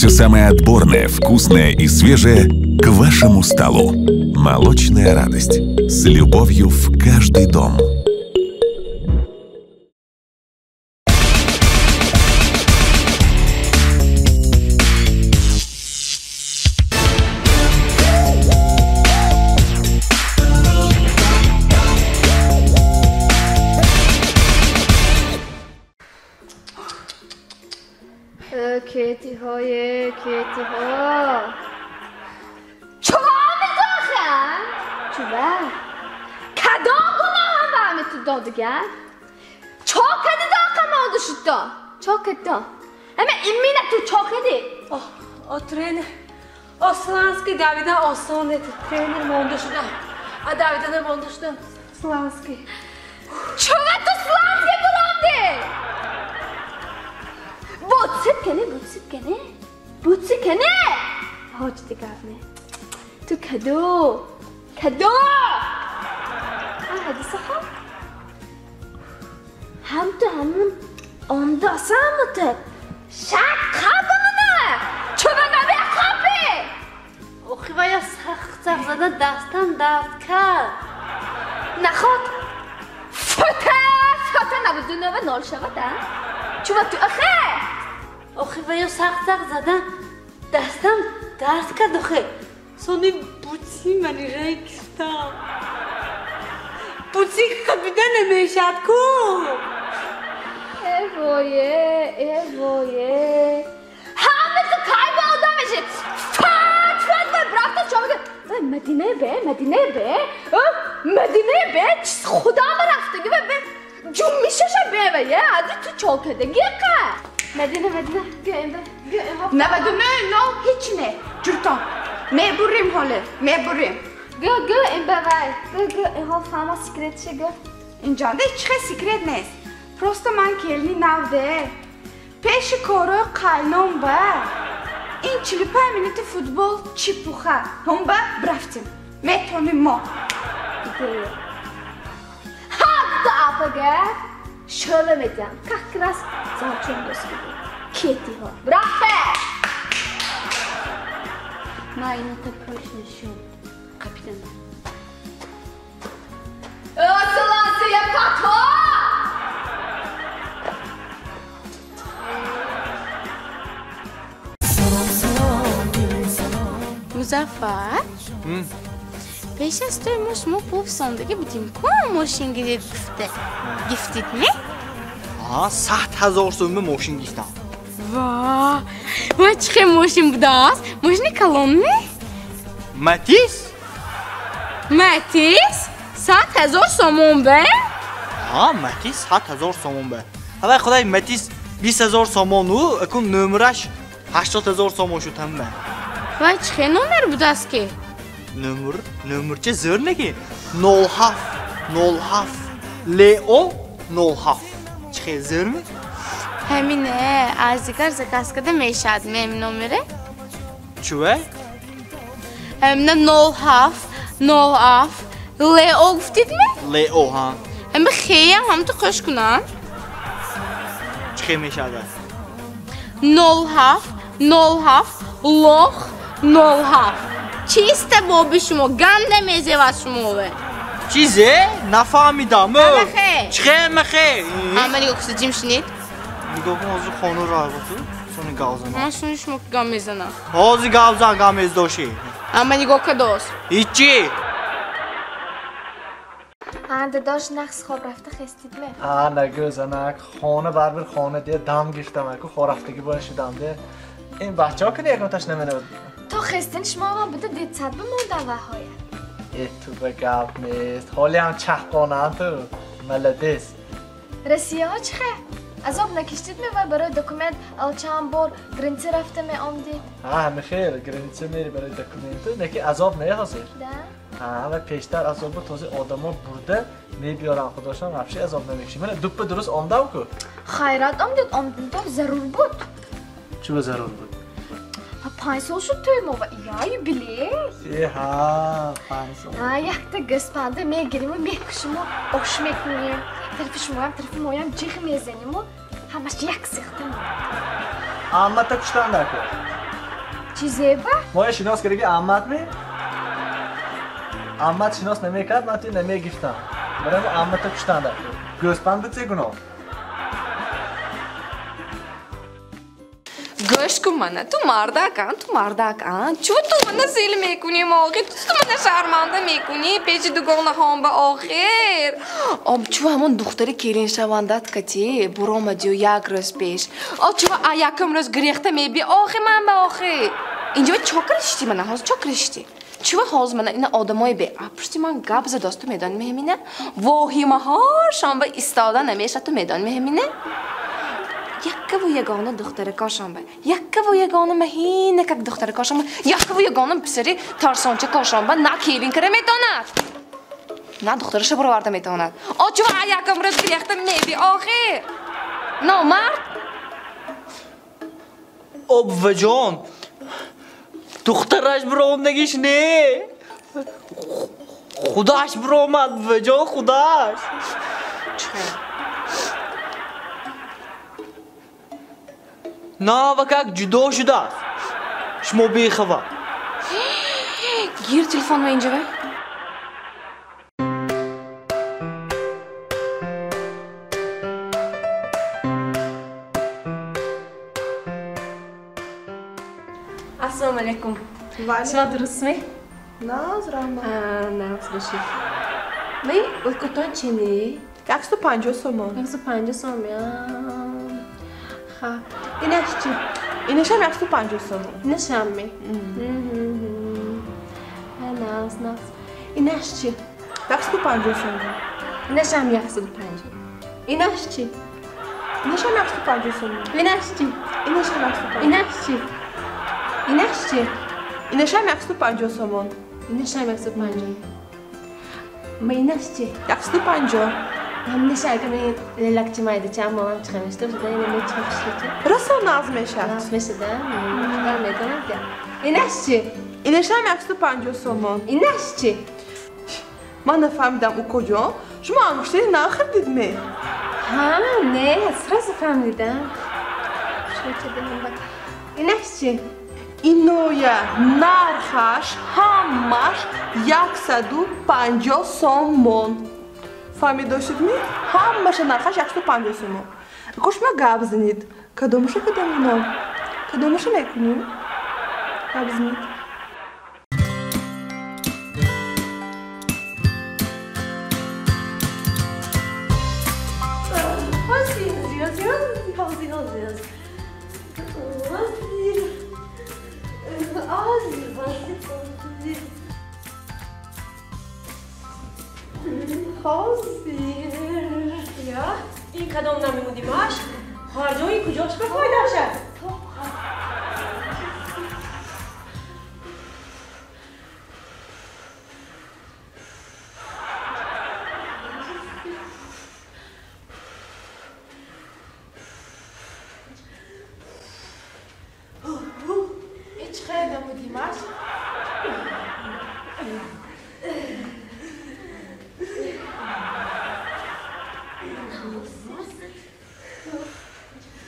Все самое отборное, вкусное и свежее к вашему столу. Молочная радость. С любовью в каждый дом. Кетиҳое, кетиҳо. Чува медохам? Чува? Кадом гуноҳам ба ҳами ту додиган? Чо кади доқам оду шудто? Чо кадто? Ҳама имина ту чо кади? О тренер, о Сланский давидан осон эд. Тренер монда шудам. А давидана монда шудам. Сланский. Чува ту Сланский буламди? Бутсит кене, бутсит кене, бутсит кене. Ҳоҷ дигар не. Ту каду, каду. А ҳадиса хоб. Ҳам ту ҳамун ондаса мутад. Шак қабмана. Чува намехобӣ. Охи вая сахт сахт зада дастам дард кард. Наход. Фута, фута набуду нова нол шавад, а? Чува ту ахе. Охи вая сахт сахт зада дастам дард кард охе. Сони бутси манижаи кистам. Бутси хабида намешад ку. Э вое, э вое. Ҳама ту кай ба одам мешид. Фат, фат ва брафта чо мега. Мадине бе, Мадине бе. Мадине бе, чиз худам рафтаги ва бе. Ҷум мишаша бе ва е, ади ту чо кадаги қа. Мадина, Мадина, гӯем бе, гӯем ҳо. 99 нол ҳеч не. Ҷуртон. Мебурим ҳоле, мебурим. Гӯ, гӯ, ин бе вай. Гӯ, гӯ, ин ҳол фама секрет ше гӯ. Инҷонда ҳеч хел секрет нест. Просто ман келни навде. Пеши корои қайном ба. Ин 45 минути футбол чипуха. Ҳум ба брафтим. Метоним мо. Ҳа, ду апага. Шӯла медиҳам. Как раз замчун дӯст буд. Кетиҳо. Брафте! Ман ината пош нишон. Капитан. Силасия пато! Музаффар? Пеш аз той мо шумо пӯфсондагӣ будем. Ку мошин гиред гуфта? Гифтид ме? А, 100 000 сӯмма мошин гифтам. Ва, ва чӣ хел мошин будааст? Мошини калон ме? Матис? Матис? 100 000 сомон бе? А, Матис 100 000 сомон бе. Ҳавай худай Матис 20 000 сомону, акун нөмираш 80 000 сомон шуд ҳамма. Вай чӣ хел номер будааст ки? Нөмір, нөмірче зӯр неки? 07 07 ЛО 07. Чӣ хел зӯрми? Ҳамине, аз дигар заказ карда мешавад мем номере? Чуве? Ҳамина 07 07 ЛО гуфтид ме? ЛО, ҳа. Ҳама хеям ҳам ту қӯш кунам. Чӣ хел мешавад? 07 07 лох 07. Чиста боби шумо, ганда мезевад шумове. Чизе? Нафаҳмидам. Ҳамахе. Чӣ хел махе? Ҳама нигоҳ куса ҷим шинед. Нигоҳ кун, ҳозир хона ро ту. Сони гав занам. Ман шуни шумо ки гам мезанам. Ҳозир гав зан, гам мездошӣ. Ҳама нигоҳ кадост. Ҳичи. А, дадош нақс хоб рафта хестид ме? А, нагӯ занак, хона барбир хона дия дам гирифтам, аку хорафтагӣ бояд шудам де. Ин бачаҳо ки ягонташ наменавад. То хестин шумо ман буда детсад бимондан ваҳоя. Э, ту ба гап нест. Ҳоле ҳам чаҳқонам ту. Молодец. Россияҳо чӣ хел? Азоб накиштид ме вай барои документ чанд бор граница рафта меомдид? Ҳа, ҳамихел, граница мери барои документу, неки азоб не ҳозир. Да? Ҳа, ва пештар азобу този одамо бурда мебиёрам худошон, вообще азоб намекиши. Мана дуппа дуруст омдам ку. Хайрат омдид, омдинто зарур буд. Чӣ ба зарур буд? Ҳа, 5 сол шуд тӯй мо ва я юбилей. Э, ҳа, 5 сол. Ҳа, якта гӯспанда мегириму мекушиму ош мекунем. Тарафи шумоям, тарафи моям ҷиғ мезаниму ҳамаш як сихта. Аммата куштан дар кор. Чизе ба? Моя шинос кардаги аммат ми? Аммат шинос намекард, ман туи намегирифтам. Барои аммата куштанда. Гӯспанд це гуноҳ? Гӯш кун мана, ту мардак, а? Ту мардак, а? Чӯ ту мана зил мекунӣ, охир? Ту мана шарманда мекунӣ пеши дугонаҳом ба охир. Об чӯ ҳамон духтари келиншавандат кати буромадию як рӯз пеш. О чӯ а якум рӯз гирехта меби охир ман ба охир. Инҷо чо киришти мана, ҳозир чо киришти? Чӯ ҳозир мана ина одамои бе пушти ман гап задост, ту медонӣ меҳмина? Воҳимаҳошон ба истода намешад, ту медонӣ меҳмина? Яккаву ягона духтаракошон ба, яккаву ягона маҳинакак духтаракошон ба, яккаву ягона писари тарсончакошон ба на келин кара метавонад, на духтараша бароварда метавонад. О чӯ а якам рӯз гирехта меби охир? Номард? Обваҷон, духтараш баромадагиш не, худаш баромад, буваҷон, худаш. Навакак ҷудо шудааст. Шумо бехабар. Гир телефонма инҷа вай. Ассалому алайкум. Шумо дурустми? Наз, раҳмат. Наз бошед. Май улкутон чини? 150 сомон. 150 сом, я. Ха. Инаш чи? Инашам 150 сомон. Инашам ми? Наз, наз. Инаш чи? 150 сомон. Инашам 150. Инаш чи? Инашам 150 сомон. Инаш чи? Инашам 150. Инаш чи? Инаш чи? Инашам 150 сомон. Инашам 150. Ма инаш чи? 150. Ҳамеша агар мен лелакчи майдача мамам чиқамешда, шуда ина мен чиқишлича. Роса наз мешад. Наз мешада, худо медонад я. Инаш чи? Инашам 150 сомон. Инаш чи? Ман нафаҳмидам, укоҷон, шумо ангуштари нав хирдидме? Ҳа, не, сразу фаҳмидам. Инаш чи? Иноя нархаш ҳамаш 150 сомон. Фаҳмидошидми? Ҳамаша нархаш 150 сомон. Кош ма гап занед. Кадомаша кадомино? Кадомаша мекунем? Гап занед. Ин кадом намемудимаш? Хоҳарҷон, ин куҷош ба фоида шад? Ҳеҷ хел намудимаш?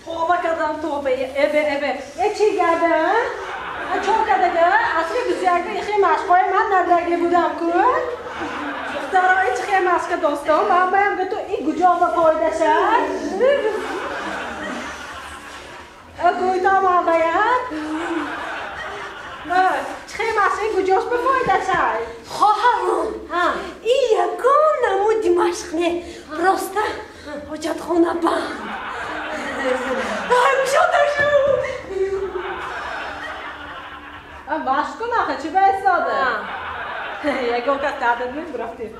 Тоба кардам, тоба, эбе, эбе. Э чӣ гапе, а? Чо кардага? Асри бисяка ихе машқҳои ман надаги будам ку? Духтаро, ин чӣ хел машқа достон? Ман баям гуфту ин куҷо ба фоида шад? Гӯйто ман баям. Чӣ хел машқа ин куҷош ба фоида шад? Хоҳарон, ин ягон намуди машқ не, просто ҳоҷатхона банд. Машқ кун ахи, чӣ ба истода? Ягон кас таъдид мебурафтем.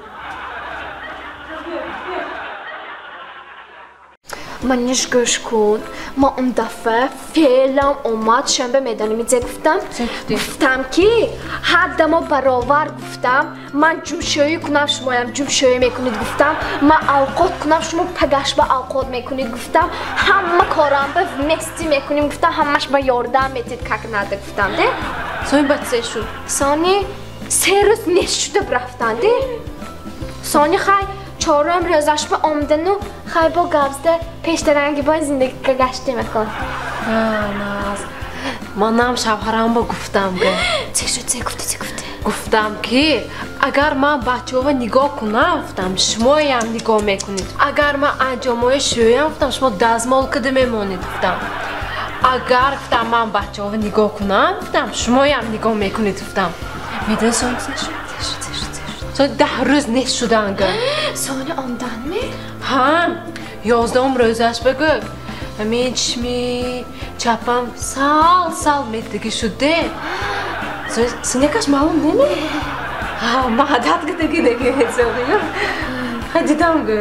Маниш гӯш кун, ман он дафъа феълан омад шанбе медонӣ зе гуфтам? Гуфтам ки ҳаддамо баровар гуфтам, ман ҷумшӯӣ кунам, шумоям ҷумшӯӣ мекунед гуфтам, ман авқот кунам, шумо пагаш ба авқот мекунед гуфтам, ҳама корамба вместе мекунем гуфтам, ҳамаш ба ёрдам метед как надо гуфтам, де? Сони баъд се шуд? Сони се рӯз нест шуда рафтан, де? Сони хай чорум рӯзаш ба омадану хай бо гапзда пештаранги бо зиндагӣ гаштем акон. Наз. Манам шавҳарам ба гуфтам га. Чӣ шуд, чӣ гуфтӣ, чӣ гуфтӣ? Гуфтам ки агар ман бачаҳоро нигоҳ кунам, гуфтам шумоям нигоҳ мекунед. Агар ман анҷомҳои шӯям, гуфтам шумо дазмол кида мемонед, гуфтам. Агар гуфтам ман бачаҳоро нигоҳ кунам, гуфтам шумоям нигоҳ мекунед, гуфтам. Медонӣ сони чӣ шуд? Чӣ шуд, чӣ шуд, чӣ шуд? Сони 10 рӯз нест шудан га. Сони омданми? Ҳа, 11 рӯзаш бигӯ. Ҳамин чишми чапам сал сал метиги шуде. Синекаш маълум неми? Ҳа, ман адат кидаги деги ҳисобию. Ха дидам гӯ.